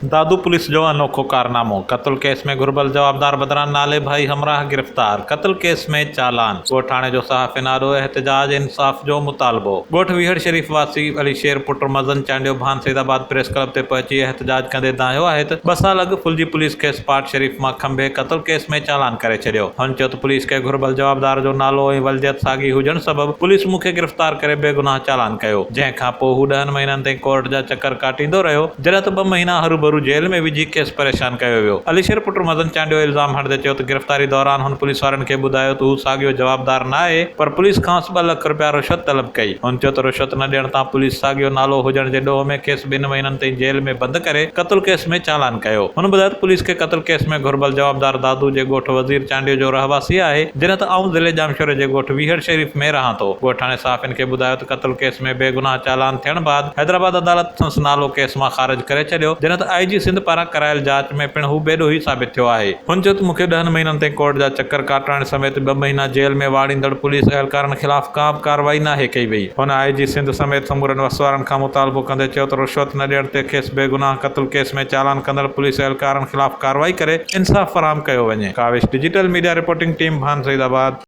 Dadu police جو انوکو ڪارنامو، قتل ڪيس ۾ گهربل جوابدار بدران نالي ڀائي همراهه گرفتار، قتل ڪيس ۾ چالان، ڳوٺاڻي جو صحافين آڏو احتجاج، انصاف جو مطالبو، ڳوٺ ويهڙ شريف واسي علي شير پٽ مزن چانڊيو ڀان سيد آباد پريس ڪلب تي پهچي احتجاج ڪندي دانهيو آهي ته ٻه سال اڳ ڦلجي پوليس کيس پاٽ شريف مان کنڀي قتل ڪيس ۾ چالان ڪري ڇڏيو. هن چيو ته پوليس کي گهربل جوابدار جو نالو ۽ ولديت ساڳي هجڻ سبب پوليس مون کي گرفتار ڪري بيگناهه چالان ڪيو، جنهن کان پوء هو ڏهن مهينن تائين ڪورٽ جا چڪر ڪاٽيندو رهيو. جڏهن ته ٻه مهينا هروڀرو جيل ۾ وجهي کيس پريشان ڪيو ويو. علي شير پٽ مزن چانڊيو الزام هڻندي چيو ته گرفتاري دوران هن پوليس وارن کي ٻڌايو ته هو ساڳيو جوابدار ناهي پر پوليس کانئس ٻه لک رپيا رشوت طلب ڪئي. هن چيو ته رشوت نه ڏيڻ تان پوليس ساڳيو نالو هجڻ جي ڏوهه ۾ کيس ٻن مهينن تائين جيل ۾ بند ڪري قتل ڪيس ۾ چالان ڪيو. هن ٻڌايو ته پوليس کي قتل ڪيس ۾ گهربل جوابدار دادو جي ڳوٺ وزير چانڊيو جو رهواسي آهي جڏهن ته آئون ضلعي ڄامشوري جي ڳوٺ ويهڙ شريف ۾ رهان ٿو. ڳوٺاڻي صحافين کي ٻڌايو ته قتل ڪيس ۾ بيگناهه چالان ٿيڻ بعد حيدرآباد عدالت سندس نالو ڪيس مان خارج ڪري ڇڏيو، جڏهن ته آء جي سنڌ پاران ڪرايل جاچ ۾ پڻ هو بيڏوهي ثابت ٿيو آهي. هن چيو ته مون کي ڏهن مهينن تائين ڪورٽ جا چڪر ڪاٽرائڻ سميت ٻه مهينا جيل ۾ واڙيندڙ پوليس اهلڪارن خلاف ڪا به ڪارروائي ناهي ڪئي وئي. هن آء جي سنڌ سميت سمورن وس وارن کان مطالبو ڪندي چيو ته رشوت نه ڏيڻ تي کيس بيگناهه قتل ڪيس ۾ چالان ڪندڙ پوليس اهلڪارن خلاف ڪارروائي ڪري انصاف فراهم ڪيو وڃي. Kawish digital media reporting team Bhan Saeedabad.